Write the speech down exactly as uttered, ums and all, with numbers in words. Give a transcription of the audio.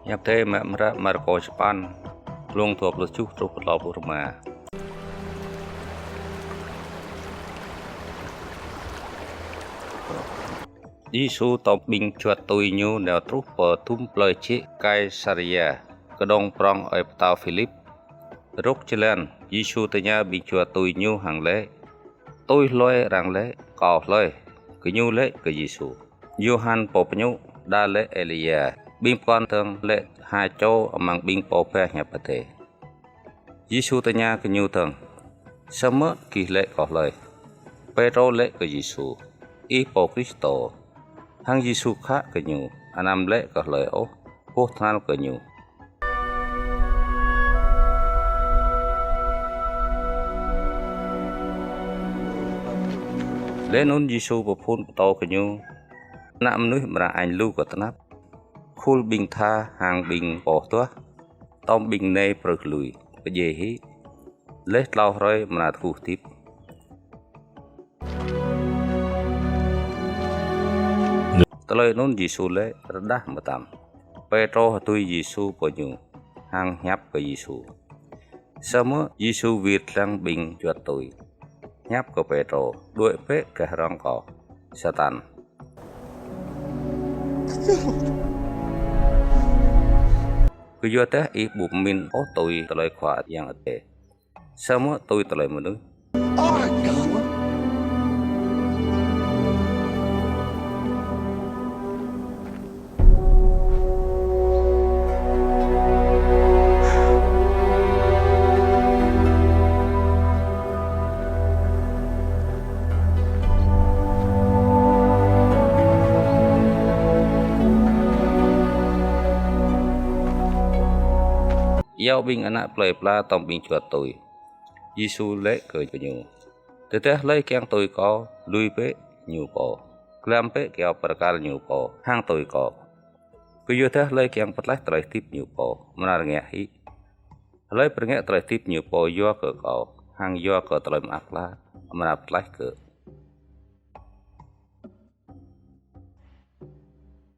Hiăp Adai mă amra Markô sapăn, glông dua pluh tơjuh truh pơ klâo pluh rơma. Yêsu tŏm ƀing čuăt tui Ñu nao truh pơ dum plơi jĕ Kaisaria, kơđông prŏng ơi pơtao Philip. Rŏk jơlan, Yêsu tơña ƀing čuăt tui Ñu hăng laĭ: Tui hlơi arăng laĭ Kâo hlơi? Gơñu laĭ kơ Yêsu: Yôhan Pô Pơñu, đa laĭ Êlia, ƀing pơkŏn dơ̆ng laĭ ha čô amăng ƀing pô pơhiăp Adai. Yêsu tơña gơñu dơ̆ng: Samơ̆ gih laĭ Kâo hlơi? Pêtrô laĭ kơ Yêsu: Ih Pô Kristô. Hăng Yêsu khă kơ ñu, anăm laĭ kơ hlơi ôh, boh tơhnal kơ ñu. Laih anŭn Yêsu pơphun pơtô kơ ñu: Ană mơnuih amra añ lu kơ tơnap, khul ƀing tha hăng ƀing pô tuah, tŏm ƀing nai prưh lui, pơdjai hĭ, laih tlâo hrơi amra tơgŭ hơdip. Tơlơi anŭn Yêsu laĭ rơđah mơtam. Pêtrô hơdui Yêsu pơ ñu, hăng hiăp kơ Yêsu. Samơ̆ Yêsu wir lăng ƀing čuăt tui, hiăp kơ Pêtrô: Đuaĭ bĕ gah rŏng Kâo, Satan. Kơyua dah ih ƀu pơmĭn ôh tui tơlơi Khua Yang Adai, samơ̆ tui tơlơi mơnuih. Iâu ƀing ană plơi pla tŏm ƀing čuăt tui. Yêsu laĭ kơ gơñu: Tơdah hlơi kiăng tui Kâo, lui bĕ ñu pô, glăm bĕ kyâo pơkăl ñu pô, hăng tui Kâo. Kơyua dah hlơi kiăng pơtlaih tơlơi hơdip ñu pô, amra rơngiă hĭ. Hlơi pơrơngiă tơlơi hơdip ñu pô yua kơ Kâo, hăng yua kơ tơlơi mơak klă, amra pơtlaih kơ